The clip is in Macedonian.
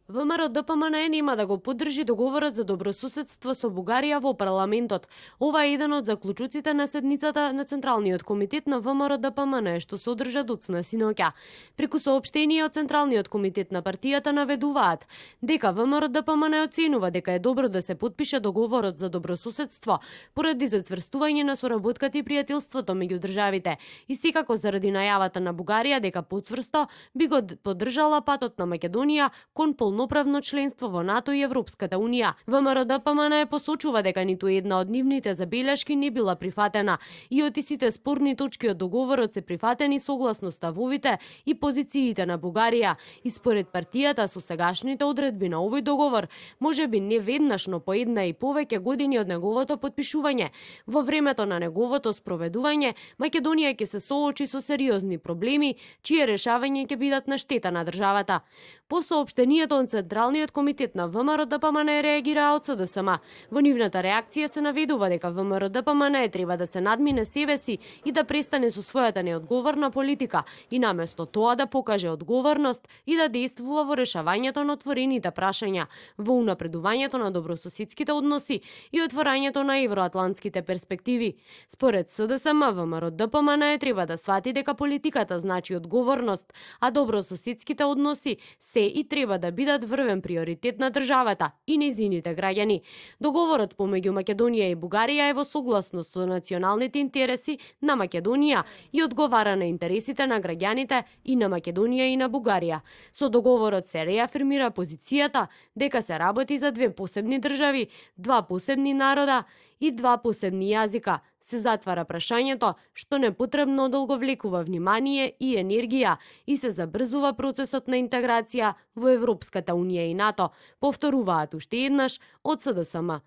ВМРО ДПМНЕ нема да го поддржи договорот за добросуседство со Бугарија во парламентот. Ова е еден од заклучоците на седницата на Централниот комитет на ВМРО ДПМНЕ, што се одржа доцна синоќа. Преку соопштение од Централниот комитет на партијата наведуваат дека ВМРО ДПМНЕ оценува дека е добро да се потпише договорот за добросуседство поради зацврстување на соработката и пријателството меѓу државите и секако заради најавата на Бугарија дека поцврсто би го поддржала патот на Македонија кон полноправно членство во НАТО и Европската Унија. ВМРО ДПМНЕ посочува дека ниту една од нивните забелешки не била прифатена и од сите спорни точки од договорот се прифатени согласно ставовите и позициите на Бугарија. И според партијата со сегашните одредби на овој договор, можеби не веднаш, но по една и повеќе години од неговото потпишување, во времето на неговото спроведување, Македонија ќе се соочи со сериозни проблеми, чие решавање ќе бидат на штета на државата. По соопштението од Централниот комитет на ВМРО ДПМНЕ реагира од СДСМ. Во нивната реакција се наведува дека ВМРО ДПМНЕ треба да се надмине себе си и да престане со својата неодговорна политика и наместо тоа да покаже одговорност и да действува во решавањето на отворените прашања, во унапредувањето на добрососедските односи и отворањето на евроатлантските перспективи. Според СДСМ, ВМРО ДПМНЕ треба да свати дека политиката значи одговорност, а добрососедските односи се и треба да бидат врвен приоритет на државата и нејзините граѓани. Договорот помеѓу Македонија и Бугарија е во согласност со националните интереси на Македонија и одговара на интересите на граѓаните и на Македонија и на Бугарија. Со договорот се реафирмира позицијата дека се работи за две посебни држави, два посебни народа и два посебни јазика. Се затвара прашањето што непотребно одолговлекува внимание и енергија и се забрзува процесот на интеграција во Европската Унија и НАТО, повторуваат уште еднаш од СДСМ.